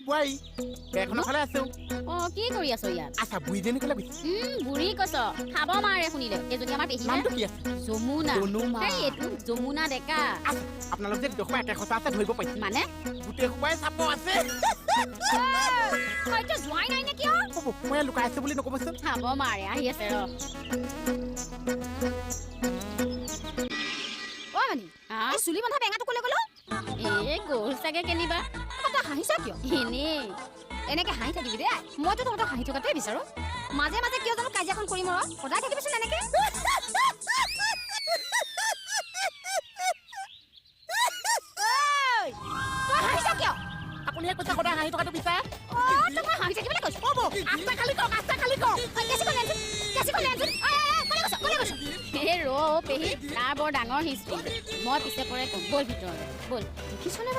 বোৱাৰী, বেৰখনৰ ফালে আছো। অ, কি কৰি আছ ইয়াত? আচ্ছা, বুঢ়ীজনী ক'লে গৈছে? বুঢ়ী কৈছ, খাব মাৰে শুনিলে। এইজনী আমাৰ পেহী। নামটো কি আছে? যমুনা। যমুনা। হেই, এইটো যমুনা ডেকা। আচ্ছা, আপোনালোক যে গোটেই সোপা একে সঁচা আছে ধৰিব পাৰিছে। মানে? গোটেই সোপাই চাপ আছে। হয়তো যোৱাই নাই নে কিয়? হ'ব, মই ইয়াত লুকাই আছো বুলি নক'বচোন। খাব মাৰে, আহি আছে ৰ। ঐ মানি, এই চুলি বন্ধা বেঙাটো ক'লে গ'ল? এ, গ'ল চাগে কেনিবা। তই হাঁহিছ কিয়? এনেই। এনেকে হাঁহি থাকিবি দেই। মইতো তহঁতক হাঁহি থকাটোৱে বিচাৰো। মাজে মাজে কিয় জানো কাজিয়াখন কৰিম আৰু সদায় থাকিবিচোন এনেকে। ঐ, তই হাঁহিছ কিয়? আপুনিহে কৈছে সদায় হাঁহি থকাটো বিচাৰে। অ, তোক মই হাঁহি থাকিবলৈ কৈছো। হ'ব, আস্তে খালি কওক, আস্তে খালি কওক। ঐ, কেঁচিখন আনচোন, কেঁচিখন আনচোন। ঐ, ঐ, ঐ, ক'লে গৈছ, ক'লে গৈছ? এ ৰ পেহী, তাৰ বৰ ডাঙৰ হিষ্ট্ৰী, মই পিছে পৰে কম। ব'ল ভিতৰলৈ ব'ল। দেখিছনে?